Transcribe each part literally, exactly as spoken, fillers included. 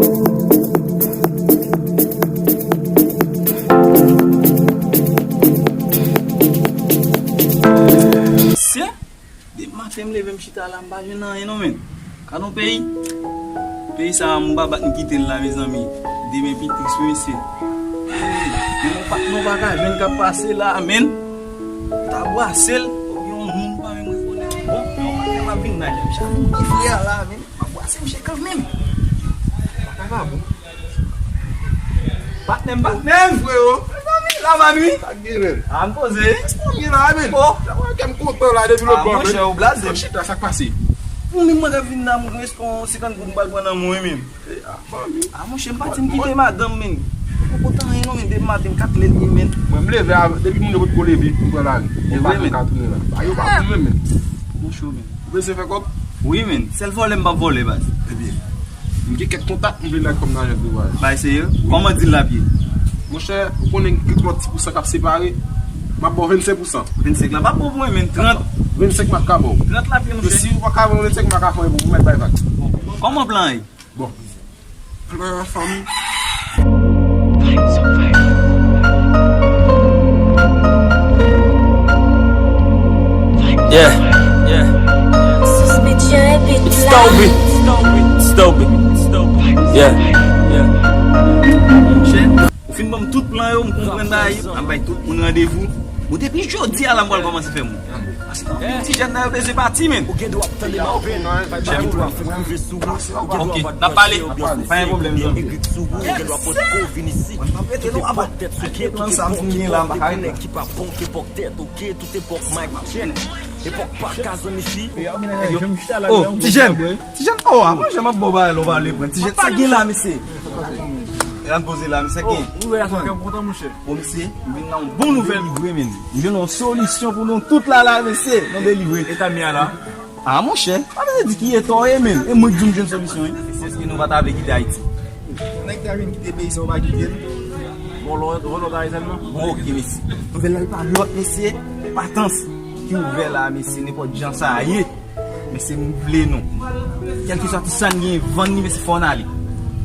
Mesye, depi maten m leve m chita la, m pa jwenn anyen non, men. Gad yon peyi. Peyi sa a, m pa bat m kite l la, mezanmi. Demen pi tris wi, mesye. Hey, gen yon patnè w pa ka jwenn k ap pase la, men. Ou ta bwase l, ou gen yon moun ou pa menm rekonèt. Bon, yon patnè m ap vin la, m chak moun ki frè a la, men. M ap bwase misye kanmenm. Sa ka pa bon. Patnè m, patnè m! Frewo! Mezanmi, la va nwi? Sa k gen, men? A, m poze. Èske w byen la, men? O! Sa wè kè m kontan la depi lòt bò, men. A, monchè, ou blaze. Chita, sa k pase? Ou menm mwen t ap vin la, mwen gen yon senkant goud m pral pran nan men w, wi, men. E, a, fanmi. A, monchè, m pati m kite madanm, men. Ou poko t anyen non, men, depi maten kat lè l ye, men. Mwen, m leve a, depi moun yo potko leve, m pran lari. E vre, men. Ou pa ka tounen la. A, yo pa pou mwen, men. Monchè, men. Ou bezwen fè kòb? Wi, men. Sèl vòlè m p ap vòlè, baz. Ebyen, m gen kèk kontak m vle lage kòm nan ajans de vwayaj. Bay serye? Kòman dil la ap ye? Monchè, ou konnen gen twòp ti pousan k ap separe. M ap ba w vennsenk pousan. Vennsenk la p ap bon pou mwen, men. Trant. Vennsenk m ap ka ba w. Trant la ap ye, monchè. Si ou pa ka ban m vennsenk, m pa ka fè anyen pou ou, ou mèt bay vag. Kòman plan an ye? Bon. Plan an, fanmi. Yeah, yeah. Stupid, stupid, stupid. Yeah, yeah. Monchè, ou fin ban m tout plan yo, m konprann bagay yo. M ap bay tout moun randevou. Bon, depi jodi a la, m pral kòmanse fè moun. Paske anpil ti jèn nan yo bezwen pati, men. Ou gen dwa ap tande m apen. Chèf. Ou gen dwa ap rive sou ou. Ou gen dwa ap pase yon byen sou ou. Pa gen pwoblèm, zanmi. Egri sou ou. Ou gen dwa potko vin isi. Mwen p ap rete non, apa. Tout epòk tèt souke, tout epòk ki bon, epòk nèg ki pa bon, epòk tèt, oke, tout epòk mic check. Epòk pa ka zanmi fi. Oh, ti jèn. Ti jèn, oh, a, monchè, m ap ba w bagay la, ou pa vle pran. Ti jèn, sa gen la, mesye? E ann poze la, mesye, gen. Ou relasyon kè m kontan, monchè. Bon, mesye, m vin nan yon bon nouvèl vre, men. M jwenn yon solisyon pou nou tout la, la, mesye. Nou delivre. E ta mi a la? A, monchè, pa bezwen di ki eta w ye, men. E mwen k di w m jwenn solisyon, wi. Èske nou pa ta vle kite Ayiti? Nèg ta vin kite peyi sa, ou pa kite l. Bon, lò, lò, lò, ta Ayiti, non? Bon, oke, mesye. Nouvèl la, li pa lòt, mesye. Patans ki ouvè la, mesye, nenpòt jan sa ye. Mesye, m vle nou. Kèlkeswa ti sa n gen, vann li, mesye, fò n ale.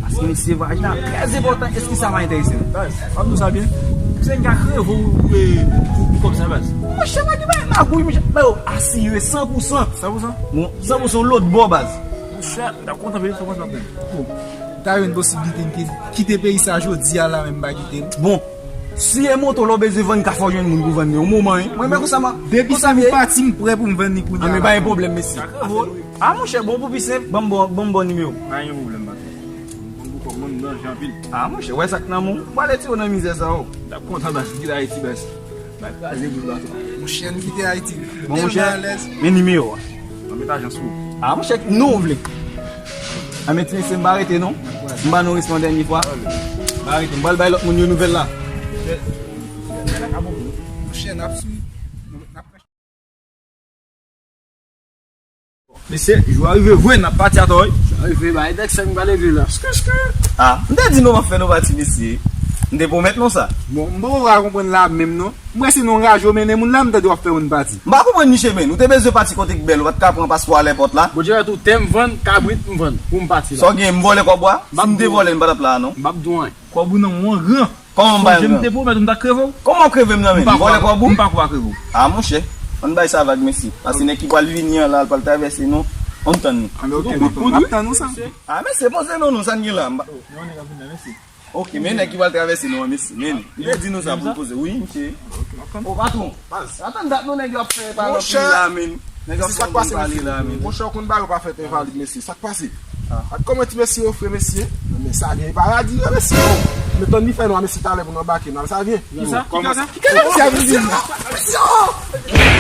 Paske, mesye, vwayaj la trè enpòtan, èske sa va enterese nou? Baz, ann nou sa byen. Misye, n ka kreve w, e, pou, pou kòb sa, baz. Monchè, pa gen bagay magouy, monchè. Ba yo asire san pou san. San pou san? Bon, san pou san lòt bò, baz. Monchè, m ta kontan veye san pou san. Bon, ta gen posiblite m te kite peyi sa jodi a la, men m pa kite l. Bon, si e moto la w bezwen vann, ka fè w jwenn moun pou vann li yon moman, wi. Mwen, men konsa, m ap, depi konsa sa m pati, m prè pou m vann li kounye a la. A, men pa gen pwoblèm, mesye. A, monchè, bon, pou pi senp, ban m bon, ban m bon nimewo. Pa gen pwoblèm, patwon. Bon, pou kòb mwen, m danje anpil. A, monchè, wè sa k nan men w, ou pral retire w nan mizè sa, o. M t ap kontan, baz, kite Ayiti, baz. M al kraze boul patwon. Monchè, n kite Ayiti. Bon, monchè, men nimewo a. Nan met ajans ou. A, monchè, non ou vle. A, men ti mesye, m pa rete, non. M ba nou respon dènye fwa. M pa rete. M pral bay lòt moun yo nouvèl la. Monchè, n ap swiv. Mesye, jou a rive vre, n ap pati atò, wi. Jou a rive, bay dèk sèk m pral leve la. Skè, skè. A, m te di nou m ap fè nou pati, mesye. M te pwomèt nou sa. Bon, m poko ka konprann la menm, non. M wè se nan yon raje w mennen moun la, m tande w ap fè moun pati. M pa konprann niche, men. Ou te bezwen pati kote k bèl, ou pa t ka pran paspò a lèpòt la. Bondye fè tou, tè m vann, kabrit m vann, pou m pati la. Sa w gen, m vòlè kòb ou a? Si m te vòlè, m pa t ap la a, non. M p ap di w anyen. Kòb ou nan men w an gran. Kòman m pa yon gran? Sonje m te pwomèt ou m ta kreve w. Kòman w kreve m nan men? M vòlè kòb ou? M pa kwè w pa kreve w. A, monchè, ann bay sa vag, mesye. Paske nèg ki pral vini an la, l pral travèse nou. Ann tann nou. A, men oke, patwon, m ap tann ou sa. A, mesye, poze non nou, sa n gen la, m pa. Oke, men nèg ki pral travèse nou an, mesye, men. M te di nou sa pou n poze, wi, mesye. O, patwon. Atann dat non, nèg yo ap fè pale anpil la, men. Nèg yo ap fè anpil pale la, men. Monchè, ou konn bagay yo pa fèt envalid, mesye. Sa k pase? Gad kòman ti mesye yo fre, mesye. Men sa vyen paradi, wi, mesye. Men tann li fè nwa, mesye, talè pou n anbake, n al sa vyen. Kisa? Kisa? Kisa? Mesye, oh!